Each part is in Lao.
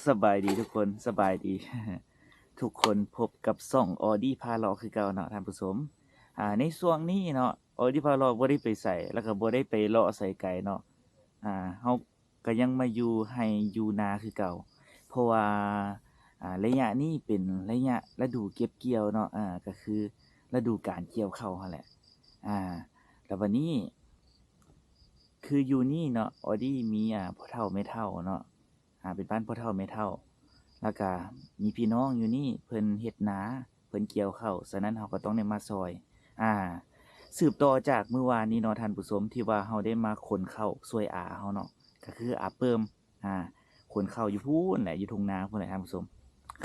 ສະບາຍດີທຸກຄົນ ສະບາຍດີ ທຸກຄົນ ພົບກັບຊ່ອງອໍດີພາເລາະຄືເກົ່າເນາະທ່ານຜູ້ຊົມ. ອາ ໃນຊ່ວງນີ້ເນາະ ອໍດີພາເລາະບໍ່ໄດ້ໄປໃສ ແລ້ວກໍບໍ່ໄດ້ໄປເລາະໃສໄກເນາະ. ອາ ເຮົາກໍຍັງມາຢູ່ໄຮ່ຢູ່ນາຄືເກົ່າ ເພາະວ່າ ອາ ໄລຍະນີ້ເປັນໄລຍະລະດູເກັບກ່ຽວເນາະ ອາ ກໍຄືລະດູການກ່ຽວເຂົ້າຫັ້ນແຫຼະ. ອາ ແລ້ວບັດນີ້ ຄືຢູ່ນີ້ເນາະ ອໍດີມີ ອາ ພໍ່ເຖົ້າແມ່ເຖົ້າເນາະ ອາ ເປັນບ້ານພໍ່ເຖົ້າແມ່ເຖົ້າ ແລ້ວກະມີພີ່ນ້ອງຢູ່ນີ້ ເພິ່ນເຮັດນາ ເພິ່ນກ່ຽວເຂົ້າ ສະນັ້ນເຮົາກໍຕ້ອງໄດ້ມາຊ່ອຍ. ອາ ສືບຕໍ່ຈາກມື້ວານນີ້ເນາະທ່ານຜູ້ຊົມ ທີ່ວ່າເຮົາໄດ້ມາຂົນເຂົ້າຊ່ວຍອາເຮົາເນາະ ກໍຄືອາເປີ້ມ ອາ ຂົນເຂົ້າຢູ່ພຸ້ນແຫຼະ ຢູ່ທົ່ງນາພຸ້ນແຫຼະທ່ານຜູ້ຊົມ.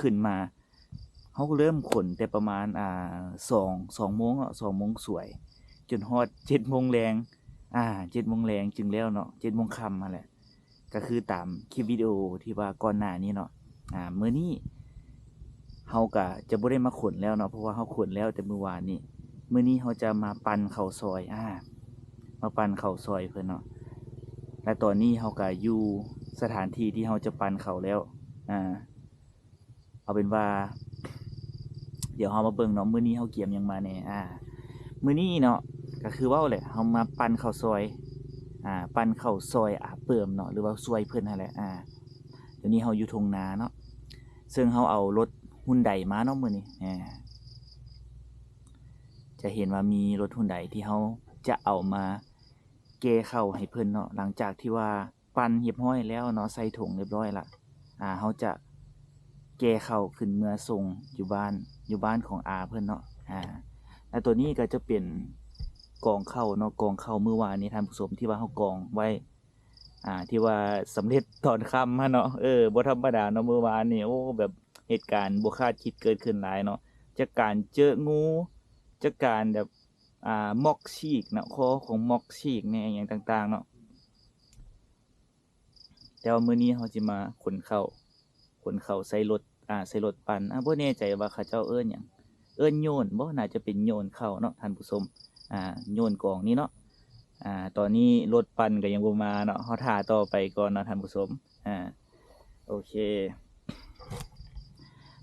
ຂຶ້ນມາ ເຮົາກໍເລີ່ມຂົນແຕ່ປະມານ ອາ ສອງ ສອງໂມງເນາະ ສອງໂມງສວຍ ຈົນຮອດເຈັດໂມງແລງ ອາ ເຈັດໂມງແລງຈຶ່ງແລ້ວເນາະ ເຈັດໂມງຄ່ຳຫັ້ນແຫຼະ. ກໍຄືຕາມຄລິບວິດີໂອທີ່ວ່າກ່ອນໜ້ານີ້ເນາະ. ອາ ມື້ນີ້ເຮົາກະຈະບໍ່ໄດ້ມາຂົນແລ້ວເນາະ ເພາະວ່າເຮົາຂົນແລ້ວແຕ່ມື້ວານນີ້. ມື້ນີ້ເຮົາຈະມາປັ່ນເຂົ້າຊ່ອຍ ອາ ມາປັ່ນເຂົ້າຊ່ອຍເພິ່ນເນາະ ແລະ ຕອນນີ້ເຮົາກະຢູ່ສະຖານທີ່ທີ່ເຮົາຈະປັ່ນເຂົ້າແລ້ວ. ອາ ເອົາເປັນວ່າ ດຽວເຮົາມາເບິ່ງເນາະ ມື້ນີ້ເຮົາກຽມຫຍັງມາແດ່. ອາ ມື້ນີ້ເນາະ ກໍຄືເວົ້າແຫຼະ ເຮົາມາປັ່ນເຂົ້າຊ່ອຍ ອາ ປັ່ນເຂົ້າຊ່ອຍອາເປີ້ມເນາະ ຫຼືວ່າຊ່ວຍເພິ່ນຫັ້ນແຫຼະ. ອາ ດຽວນີ້ເຮົາຢູ່ທົ່ງນາເນາະ ເຊິ່ງເຮົາເອົາລົດຮຸນໄດມາເນາະມື້ນີ້. ອາ ຈະເຫັນວ່າມີລົດຮຸນໄດທີ່ເຮົາຈະເອົາມາແກ່ເຂົ້າໃຫ້ເພິ່ນເນາະ ຫຼັງຈາກທີ່ວ່າ ປັ່ນຮຽບຮ້ອຍແລ້ວເນາະ ໃສ່ຖົງຮຽບຮ້ອຍລະ ອາ ເຮົາຈະແກ່ເຂົ້າຂຶ້ນເມືອສົ່ງຢູ່ບ້ານ ຢູ່ບ້ານຂອງອາເພິ່ນເນາະ. ອາ ແລະ ໂຕນີ້ກໍຈະເປັນກອງເຂົ້າເນາະ ກອງເຂົ້າມື້ວານນີ້ທ່ານຜູ້ຊົມ ທີ່ວ່າເຮົາກອງໄວ້ ອາ ທີ່ວ່າສຳເລັດຕອນຄ່ຳຫັ້ນເນາະ. ເອີ ບໍ່ທຳມະດາເນາະ ມື້ວານນີ້ ໂອ້ ແບບເຫດການບໍ່ຄາດຄິດເກີດຂຶ້ນຫຼາຍເນາະ ຈາກການເຈີງູ ຈາກການແບບ ອ່າ ໝອກສີກເນາະ ຄໍຂອງໝອກສີກແດ່ ອີ່ຫຍັງຕ່າງໆເນາະ. ແຕ່ວ່າມື້ນີ້ເຮົາຊິມາຂົນເຂົ້າ ຂົນເຂົ້າໃສ່ລົດ ອ່າ ໃສ່ລົດປັ່ນ ອ່າ ບໍ່ແນ່ໃຈວ່າເຂົາເຈົ້າເອີ້ນຫຍັງ ເອີ້ນໂຍນບໍ ໜ້າຈະເປັນໂຍນເຂົ້າເນາະທ່ານຜູ້ຊົມ ອ່າ ໂຍນກອງນີ້ເນາະ. ອ່າ ຕອນນີ້ລົດປັ່ນກໍຍັງບໍ່ມາເນາະ ເຮົາຖ້າຕໍ່ໄປກ່ອນເນາະທ່ານຜູ້ຊົມ. ອ່າ ໂອເຄ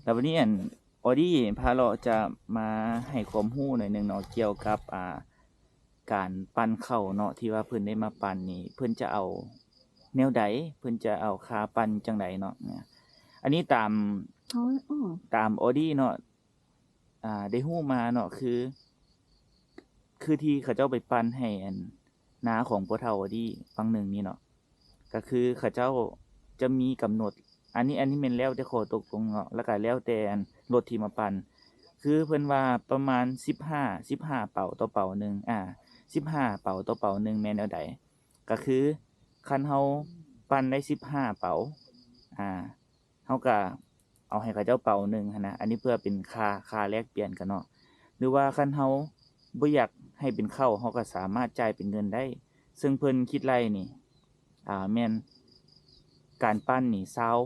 ແລ້ວບັດນີ້ ອັນ ອໍດີພາເລາະຈະມາໃຫ້ຄວາມຮູ້ໜ້ອຍໜຶ່ງເນາະ ກ່ຽວກັບ ອ່າ ການປັ່ນເຂົ້າເນາະ ທີ່ວ່າເພິ່ນໄດ້ມາປັ່ນນີ້ ເພິ່ນຈະເອົາແນວໃດ ເພິ່ນຈະເອົາຄ່າປັ່ນຈັ່ງໃດເນາະ. ອັນນີ້ຕາມ ເອົາອອກ ຕາມອໍດີເນາະ ອ່າ ໄດ້ຮູ້ມາເນາະ ຄື ຄືທີ່ເຂົາເຈົ້າໄປປັ່ນໃຫ້ອັນ ນາຂອງພໍ່ເຖົ້າອໍດີຝັ່ງໜຶ່ງນີ້ເນາະ ກໍຄືເຂົາເຈົ້າຈະມີກຳນົດ ອັນນີ້ ອັນນີ້ແມ່ນແລ້ວແຕ່ຂໍ້ຕົກລົງເນາະ ແລ້ວກໍແລ້ວແຕ່ອັນລົດທີ່ມາປັ່ນ ຄືເພິ່ນວ່າປະມານສິບຫ້າ ສິບຫ້າເປົາຕໍ່ເປົາໜຶ່ງ ອາ ສິບຫ້າເປົາຕໍ່ເປົາໜຶ່ງແມ່ນແນວໃດ ກໍຄືຄັນເຮົາປັ່ນໄດ້ສິບຫ້າເປົາ ອາ ເຮົາກະເອົາໃຫ້ເຂົາເຈົ້າເປົາໜຶ່ງຫັ້ນນະ ອັນນີ້ເພື່ອເປັນຄ່າ ຄ່າແລກປ່ຽນກັນເນາະ ຫຼືວ່າຄັນເຮົາບໍ່ຢາກໃຫ້ເປັນເຂົ້າ ເຮົາກະສາມາດຈ່າຍເປັນເງິນໄດ້ ເຊິ່ງເພິ່ນຄິດໄລ່ນີ້ ອ່າ ແມ່ນການປັ່ນນີ້ຊາວ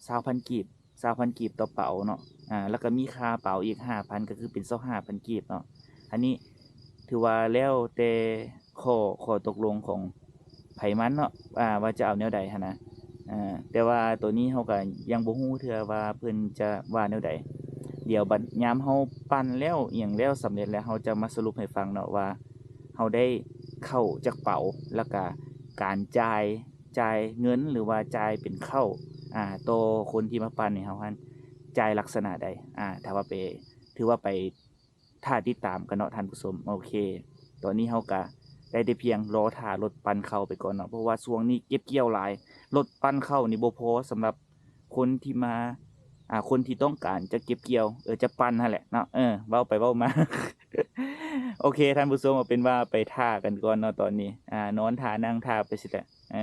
ຊາວພັນກີບ ຊາວພັນກີບຕໍ່ເປົາເນາະ ອາ ແລ້ວກະມີຄ່າເປົາອີກຫ້າພັນ ກະຄືເປັນຊາວຫ້າພັນກີບເນາະ. ອັນນີ້ຖືວ່າແລ້ວແຕ່ ຂໍ້ ຂໍ້ຕົກລົງຂອງໃຜມັນເນາະ ອ່າ ວ່າຈະເອົາແນວໃດຫັ້ນນະ ເອີ ແຕ່ວ່າໂຕນີ້ເຮົາກະຍັງບໍ່ຮູ້ເທື່ອວ່າເພິ່ນຈະວ່າແນວໃດ. ດຽວບັດຍາມເຮົາປັ່ນແລ້ວອີ່ຫຍັງແລ້ວ ສຳເລັດແລ້ວ ເຮົາຈະມາສະຫຼຸບໃຫ້ຟັງເນາະວ່າເຮົາໄດ້ເຂົ້າຈັກເປົາ ແລ້ວກະການຈ່າຍ ຈ່າຍເງິນ ຫຼືວ່າຈ່າຍເປັນເຂົ້າ ອ່າ ຕໍ່ຄົນທີ່ມາປັ່ນໃຫ້ເຮົາຫັ້ນ ຈ່າຍລັກສະນະໃດ ອ່າ ຖ້າວ່າໄປ ຖືວ່າໄປ ຖ້າຕິດຕາມກັນເນາະທ່ານຜູ້ຊົມ. ໂອເຄ ຕອນນີ້ເຮົາກະໄດ້ແຕ່ພຽງລໍຖ້າລົດປັ່ນເຂົ້າໄປກ່ອນເນາະ ເພາະວ່າຊ່ວງນີ້ເກັບກ່ຽວຫຼາຍ ລົດປັ່ນເຂົ້ານີ້ບໍ່ພໍສຳລັບຄົນທີ່ມາ ອ່າ ຄົນທີ່ຕ້ອງການຈະເກັບກ່ຽວ ເອີ ຈະປັ່ນຫັ້ນແຫຼະເນາະ ເອີ ເວົ້າໄປເວົ້າມາ. ໂອເຄທ່ານຜູ້ຊົມ ເອົາເປັນວ່າໄປຖ້າກັນກ່ອນເນາະຕອນນີ້ ອ່າ ນອນຖ້າ ນັ່ງຖ້າໄປຊີ້ແຫຼະ ເອີ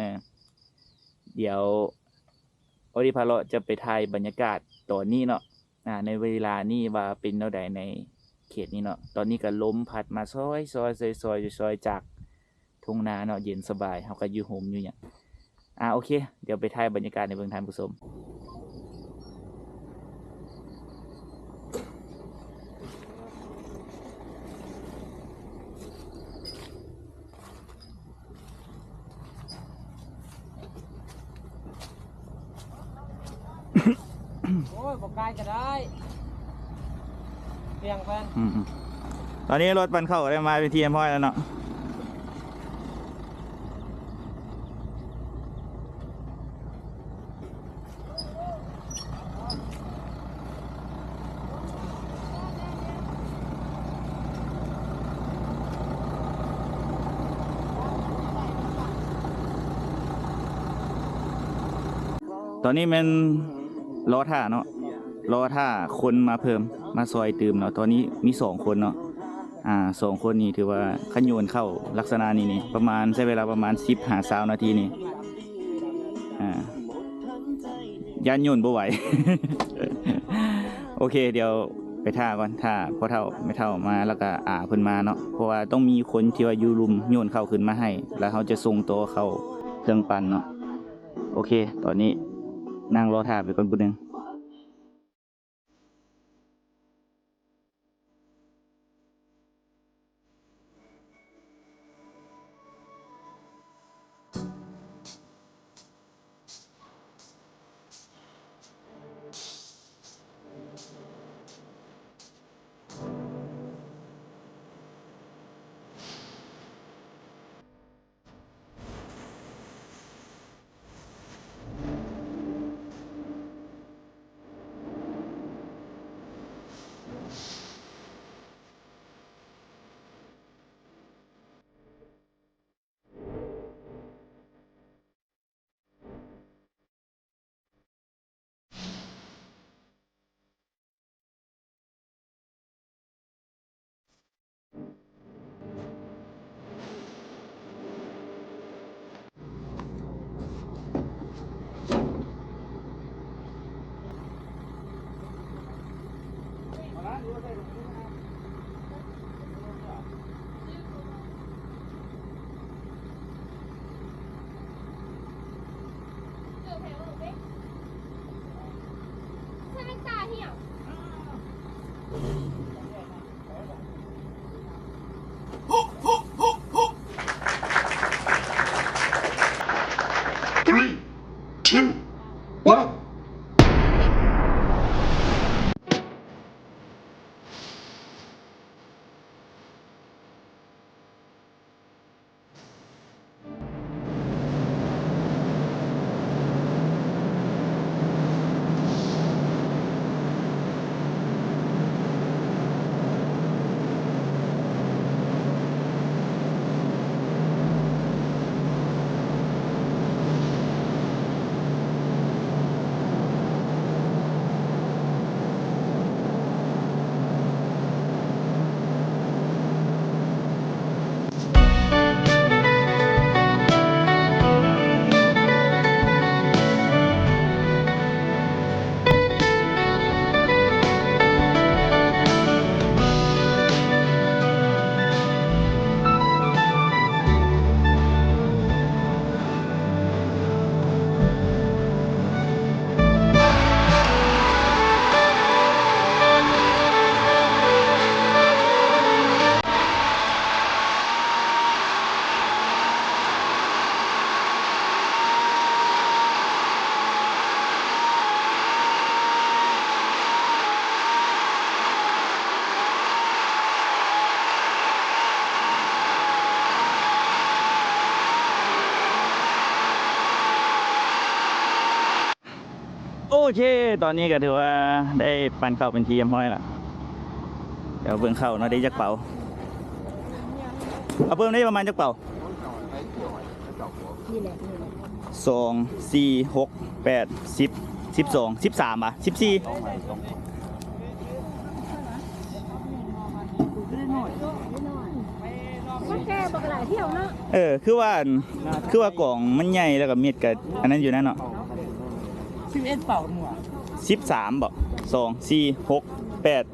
ດຽວ ອໍດີພາເລາະຈະໄປຖ່າຍບັນຍາກາດຕອນນີ້ເນາະ ອ່າ ໃນເວລານີ້ວ່າເປັນແນວໃດໃນເຂດນີ້ເນາະ. ຕອນນີ້ກະລົມພັດມາຊອຍໆ ຊອຍໆ ຈາກທົ່ງນາເນາະ ເຢັນສະບາຍ ເຮົາກະຢູ່ຮົ່ມຢູ່ຫຍັງ. ອ່າ ໂອເຄ ດຽວໄປຖ່າຍບັນຍາກາດໃຫ້ເບິ່ງທ່ານຜູ້ຊົມ. ເ ໂອ້ຍ ບໍ່ກາຍກໍໄດ້ ປ່ຽງໄປ. ອືມ ຕອນນີ້ລົດປັ່ນເຂົ້າໄດ້ມາເປັນທີ່ຮຽບຮ້ອຍແລ້ວເນາະ. ຕອນນີ້ແມ່ນລໍຖ້າເນາະ ລໍຖ້າຄົນມາເພີ່ມ ມາຊ່ອຍຕື່ມເນາະ. ຕອນນີ້ມີສອງຄົນເນາະ ອ່າ ສອງຄົນນີ້ຖືວ່າຄັນໂຍນເຂົ້າລັກສະນະນີ້ນີ້ ປະມານ ໃຊ້ເວລາປະມານສິບຫາຊາວນາທີນີ້ ອ່າ ຢ້ານໂຍນບໍ່ໄຫວ. ໂອເຄ ດຽວໄປຖ້າກ່ອນ ຖ້າພໍ່ເຖົ້າແມ່ເຖົ້າມາ ແລ້ວກະອາເພິ່ນມາເນາະ ເພາະວ່າຕ້ອງມີຄົນທີ່ວ່າຢູ່ລຸ່ມໂຍນເຂົ້າຂຶ້ນມາໃຫ້ ແລ້ວເຮົາຈະສົ່ງຕໍ່ເຂົ້າເຄື່ອງປັ່ນເນາະ. ໂອເຄ ຕອນນີ້ນັ່ງລໍຖ້າໄປກ່ອນຜູ້ໜຶ່ງ. Three, two, one. ໂອເຄ ຕອນນີ້ກໍຖືວ່າໄດ້ປັ່ນເຂົ້າເປັນທີ່ຮຽບຮ້ອຍລະ. ດຽວເບິ່ງເຂົ້າເນາະ ໄດ້ຈັກເປົາ? ເອົາເບິ່ງໄດ້ປະມານຈັກເປົາ? ນີ້ແຫຼະ ນີ້ແຫຼະ ສອງ ສີ່ ຫົກ ແປດ ສິບ ສິບສອງ ສິບສາມຫວາ ສິບສີ່ ມັນແກ່ບັກຫຼາຍທ່ຽວເນາະ. ເອີ ຄືວ່າອັນ ຄືວ່າກອງມັນໃຫຍ່ ແລ້ວກໍເມັດກໍອັນນັ້ນຢູ່ນັ້ນເນາະ. ສິບເອັດເປົາໝວກ ສິບສາມບໍ? ສອງ ສີ່ ຫົກ ແປດ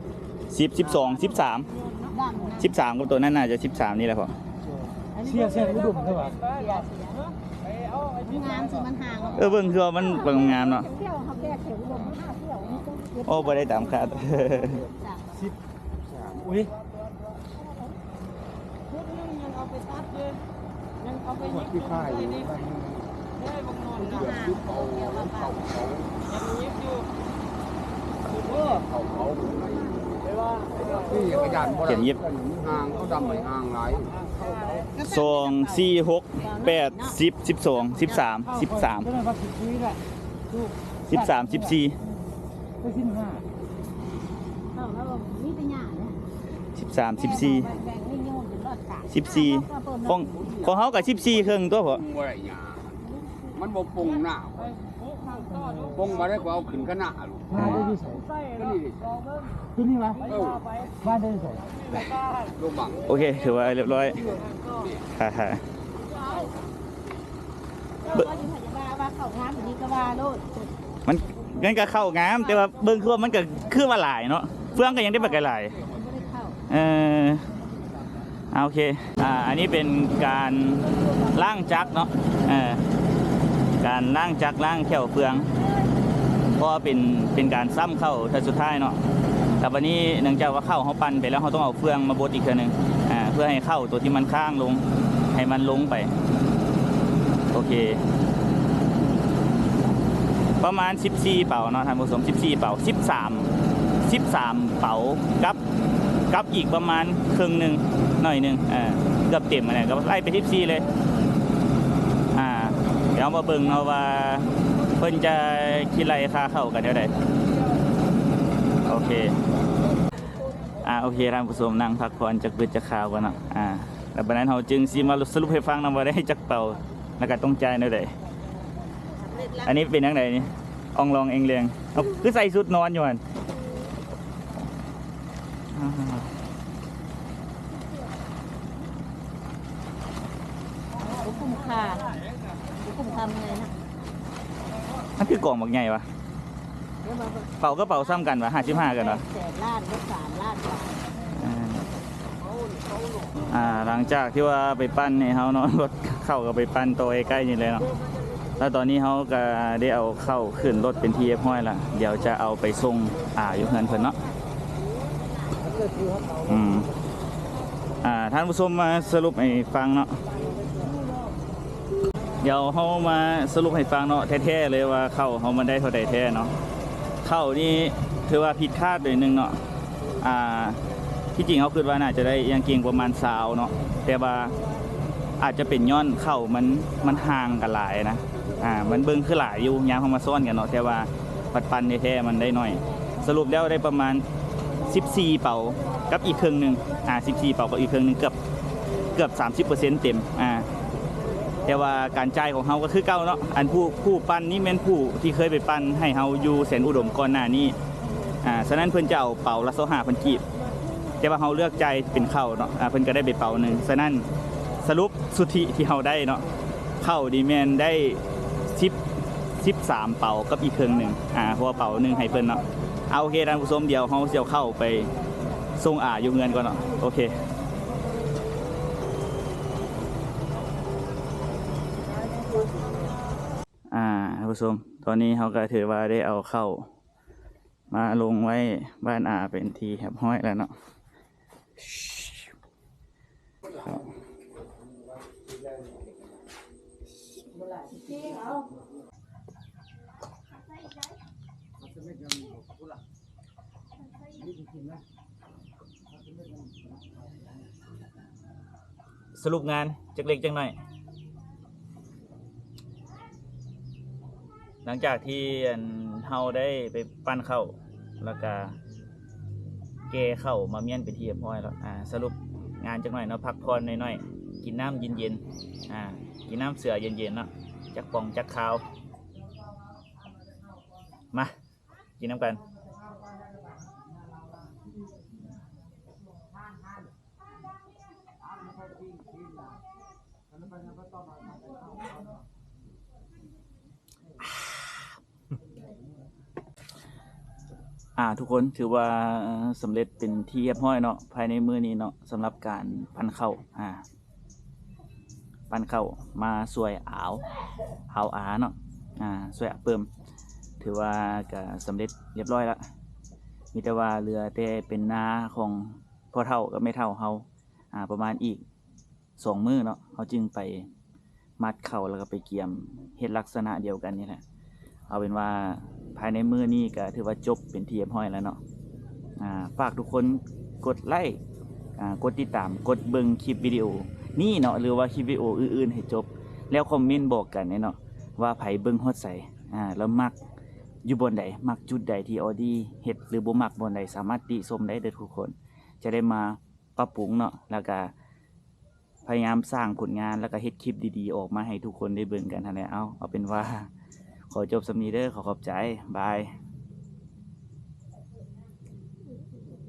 ສິບ ສິບສອງ ສິບສາມ ສິບສາມ ກັບໂຕນັ້ນໜ້າຈະສິບສາມນີ້ແຫຼະພໍ່. ເສຍ ເສຍອຸດົມເດີວ່າ ງາມຊິມັນຫ່າງ. ເອີ ເບິ່ງຄືວ່າມັນງາມເນາະ. ໂອ້ ບໍ່ໄດ້ຕາມຄາດ. ສິບສາມ ອຸ້ຍ ພຸດໜຶ່ງຍັງເອົາໄປຕັດເດ້ ຍັງເອົາໄປຍິບຢູ່ໃສ່ນີ້ເດ້ ບັກໜອນນະ ຍິບເອົາເຂົ້າເຂົາ ຍັງຍິບຢູ່ ນີ້ກໍຢ້ານບໍ່ໄດ້ ເຂັມຫຍິບ ເພື່ອນມັນຫ່າງ ເຂົາດຳໃຫ້ຫ່າງຫຼາຍ ສອງ ສີ່ ຫົກ ແປດ ສິບ ສິບສອງ ສິບສາມ ສິບສາມ ສິບສາມ ສິບສີ່ ສິບສາມ ສິບສີ່ ຂອງ ຂອງເຮົາກໍສິບສີ່ເຄິ່ງຕົວະພໍ່ ມັນບໍ່ປົງໜ້າ ປົງມາໄດ້ກໍເອົາຂຶ້ນຄະນະໂລດ ມາໄດ້ຢູ່ໃສ ຕົວນີ້ເດ້ ຕົວນີ້ຫວາ ເອີ ມາໄດ້ຢູ່ໃສ ໂລງບັງ ໂອເຄ ຖືວ່າຮຽບຮ້ອຍ ເອີ ເອີ ວ່າ ວ່າເຂົ້າງາມ ອັນນີ້ກໍວ່າໂລດ ມັນ ມັນກໍເຂົ້າງາມ ແຕ່ວ່າເບິ່ງຄືວ່າມັນກໍຄືວ່າຫຼາຍເນາະ ເຟືອງກໍຍັງໄດ້ບັກຫຼາຍ ບໍ່ໄດ້ເຂົ້າ ເອີ ອ່າ ໂອເຄ ອ່າ ອັນນີ້ເປັນການລ້າງຈັກເນາະ ເອີ ການລ້າງຈັກ ລ້າງແຂ້ວເຟືອງ ເພາະວ່າເປັນ ເປັນການຊ້ຳເຂົ້າເທື່ອສຸດທ້າຍເນາະ ແລ້ວບັດນີ້ເນື່ອງຈາກວ່າເຂົ້າເຮົາປັ່ນໄປແລ້ວ ເຮົາຕ້ອງເອົາເຟືອງມາບົດອີກເທື່ອໜຶ່ງ ອ່າ ເພື່ອໃຫ້ເຂົ້າຕົວທີ່ມັນຄ້າງລົງ ໃຫ້ມັນລົງໄປ ໂອເຄ ປະມານສິບສີ່ເປົາເນາະທ່ານຜູ້ຊົມ ສິບສີ່ເປົາ ສິບສາມ ສິບສາມເປົາກັບ ກັບອີກປະມານເຄິ່ງໜຶ່ງ ໜ້ອຍໜຶ່ງ ເອີ ເກືອບເຕັມຫັ້ນແຫຼະ ກໍໄລ່ໄປສິບສີ່ເລີຍ ອ່າ ດຽວເຮົາມາເບິ່ງເນາະວ່າເພິ່ນຈະຄິດໄລ່ຄ່າເຂົ້າກັນແນວໃດ ໂອເຄ ອ່າ ໂອເຄ ທ່ານຜູ້ຊົມ ນັ່ງພັກຜ່ອນຈັກບຶດຈັກຄາວກ່ອນເນາະ ອ່າ ແລ້ວບັດນັ້ນເຮົາຈຶ່ງຊິມາສະຫຼຸບໃຫ້ຟັງນຳວ່າໄດ້ຈັກເປົາ ແລ້ວກໍຕ້ອງຈ່າຍແນວໃດ ອັນນີ້ເປັນຈັ່ງໃດນີ້ ອ່ອງລອງເອງແລງ ເອົາ ຄືໃສ່ຊຸດນອນຢູ່ຫັ້ນ ອ່າ ບໍ່ຄຸ້ມຄ່າ ບໍ່ຄຸ້ມຄ່າເມື່ອຍນະ ມັນຄືກອງບັກໃຫຍ່ວະ ເປົາກັບເປົາຊ້ຳກັນວະ ຫ້າສິບຫ້າກັນວະ ແສນລ້ານ ສາມລ້ານບາດ ອ່າ ອ່າ ຫຼັງຈາກທີ່ວ່າໄປປັ່ນໃຫ້ເຮົາເນາະ ລົດເຂົ້າກໍໄປປັ່ນຕໍ່ໃກ້ໆນີ້ແຫຼະເນາະ ແລ້ວຕອນນີ້ເຮົາກໍໄດ້ເອົາເຂົ້າຂຶ້ນລົດເປັນທີ່ຮຽບຮ້ອຍລະ ດຽວຈະເອົາໄປສົ່ງ ອ່າ ຢູ່ເຮືອນເພິ່ນເນາະ ອືມ ອ່າ ທ່ານຜູ້ຊົມ ມາສະຫຼຸບໃຫ້ຟັງເນາະ ດຽວເຮົາມາສະຫຼຸບໃຫ້ຟັງເນາະ ແທ້ໆເລີຍວ່າເຂົ້າເຮົາມັນໄດ້ເທົ່າໃດແທ້ເນາະ ເຂົ້ານີ້ຖືວ່າຜິດຄາດໜ້ອຍໜຶ່ງເນາະ ອ່າ ທີ່ຈິງເຮົາຄິດວ່າໜ້າຈະໄດ້ຢ່າງເກັ່ງປະມານຊາວເນາະ ແຕ່ວ່າອາດຈະເປັນຍ້ອນເຂົ້າມັນ ມັນຫ່າງກັນຫຼາຍນະ ອ່າ ມັນເບິ່ງຄືຫຼາຍຢູ່ ຍາມເຮົາມາຊ້ອນກັນເນາະ ແຕ່ວ່າ ປັດປັນແທ້ໆ ມັນໄດ້ໜ້ອຍ ສະຫຼຸບແລ້ວໄດ້ປະມານສິບສີ່ເປົາກັບອີກເຄິ່ງໜຶ່ງ ອ່າ ສິບສີ່ເປົາກັບອີກເຄິ່ງໜຶ່ງ ເກືອບ ເກືອບສາມສິບເປີເຊັນເຕັມ ອ່າ ແຕ່ວ່າການຈ່າຍຂອງເຮົາກໍຄືເກົ່າເນາະ ອັນຜູ້ ຜູ້ປັ່ນນີ້ແມ່ນຜູ້ທີ່ເຄີຍໄປປັ່ນໃຫ້ເຮົາຢູ່ແສນອຸດົມກ່ອນໜ້ານີ້ ອ່າ ສະນັ້ນເພິ່ນຈະເອົາເປົາລະຊາວຫ້າພັນກີບ ແຕ່ວ່າເຮົາເລືອກຈ່າຍເປັນເຂົ້າເນາະ ອ່າ ເພິ່ນກໍໄດ້ໄປເປົາໜຶ່ງ ສະນັ້ນສະຫຼຸບສຸດທິທີ່ເຮົາໄດ້ເນາະ ເຂົ້ານີ້ແມ່ນໄດ້ສິບ ສິບສາມເປົາກັບອີກເຄິ່ງໜຶ່ງ ອ່າ ເພາະວ່າເປົາໜຶ່ງໃຫ້ເພິ່ນເນາະ ເອົາ ໂອເຄ ທ່ານຜູ້ຊົມ ດຽວເຮົາຊິເອົາເຂົ້າໄປສົ່ງອາຢູ່ເຮືອນກ່ອນເນາະ ໂອເຄ ອ່າ ທ່ານຜູ້ຊົມ ຕອນນີ້ເຮົາກໍຖືວ່າໄດ້ເອົາເຂົ້າມາລົງໄວ້ບ້ານອາເປັນທີ່ຮຽບຮ້ອຍແລ້ວເນາະ. ສະຫຼຸບງານຈັກເລັກຈັກໜ້ອຍ. ຫຼັງຈາກທີ່ ອັນ ເຮົາໄດ້ໄປປັ່ນເຂົ້າ ແລ້ວກະແກ່ເຂົ້າມາມ້ຽນເປັນທີ່ຮຽບຮ້ອຍແລ້ວ ອາ ສະຫຼຸບງານຈັກໜ້ອຍເນາະ ພັກຜ່ອນໜ້ອຍໆ ກິນນ້ຳເຢັນໆ ອາ ກິນນ້ຳເສືອເຢັນໆເນາະ ຈັກປ່ອງຈັກຄາວ ມາ ກິນນຳກັນ. ອ່າ ທຸກຄົນ ຖືວ່າສຳເລັດເປັນທີ່ຮຽບຮ້ອຍເນາະ ພາຍໃນມື້ນີ້ເນາະ ສຳລັບການປັ່ນເຂົ້າ ອ່າ ປັ່ນເຂົ້າມາຊ່ວຍອາວ ອາວອາເນາະ ອ່າ ຊ່ວຍອາເປີມ ຖືວ່າກະສຳເລັດຮຽບຮ້ອຍລະ ມີແຕ່ວ່າເຫຼືອແຕ່ເປັນນາຂອງພໍ່ເຖົ້າກັບແມ່ເຖົ້າເຮົາ ອ່າ ປະມານອີກ ສອງມື້ເນາະ ເຮົາຈຶ່ງໄປມັດເຂົ້າ ແລ້ວກໍໄປກຽມເຮັດລັກສະນະດຽວກັນນີ້ແຫຼະ. ເອົາເປັນວ່າພາຍໃນມື້ນີ້ກໍຖືວ່າຈົບເປັນທີ່ຮຽບຮ້ອຍແລ້ວເນາະ. ອ່າ ຝາກທຸກຄົນ ກົດໄລ້ ອ່າ ກົດຕິດຕາມ ກົດເບິ່ງຄລິບວິດີໂອນີ້ເນາະ ຫຼືວ່າຄລິບວິດີໂອອື່ນໆໃຫ້ຈົບ ແລ້ວຄອມເມັນບອກກັນເນາະ ວ່າໃຜເບິ່ງຮອດໃສ ອ່າ ແລ້ວມັກຢູ່ບ່ອນໃດ ມັກຈຸດໃດທີ່ອໍດີເຮັດ ຫຼືບໍ່ມັກບ່ອນໃດ ສາມາດຕິຊົມໄດ້ເດີ້ທຸກຄົນ ຈະໄດ້ມາປັບປຸງເນາະ ແລ້ວກະພະຍາຍາມສ້າງຜົນງານ ແລ້ວກະເຮັດຄລິບດີໆອອກມາໃຫ້ທຸກຄົນໄດ້ເບິ່ງກັນຫັ້ນແຫຼະ. ເອົາ ເອົາເປັນວ່າຂໍຈົບສ່ຳນີ້ເດີ້ ຂໍຂອບໃຈ ບາຍ.